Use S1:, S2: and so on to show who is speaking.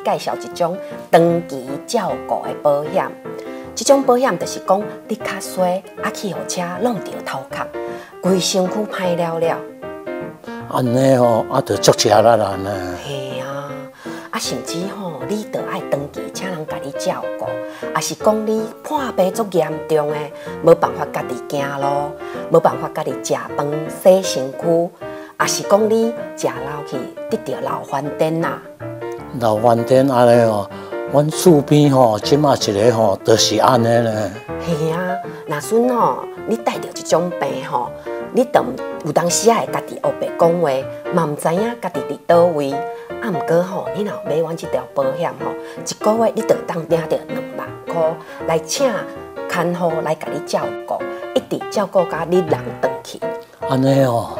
S1: 介紹一種長期照顧的保險。這種保險就是講，你較衰，啊去予車挵著頭殼，規身軀歹了了。
S2: 按呢吼，啊，就足吃力啦呢。
S1: 嘿啊，啊甚至吼，你著愛長期請人共你照顧，抑是講你破病足嚴重的，無辦法家己行路，無辦法家己食飯、洗身軀，抑是講你食老去得著老番癲啦。
S2: 老番癲按呢吼，阮厝邊吼，這馬一个吼，就是按呢咧。
S1: 嘿啊，若準吼，你帶著這種病吼，你就有當時仔會家己烏白講話，嘛毋知影家己佇佗位。啊，毋過吼，你若買阮這條保險吼，一個月你就會當領著2萬箍來請看護來共你照顧，一直照顧甲你人轉去。
S2: 按呢哦。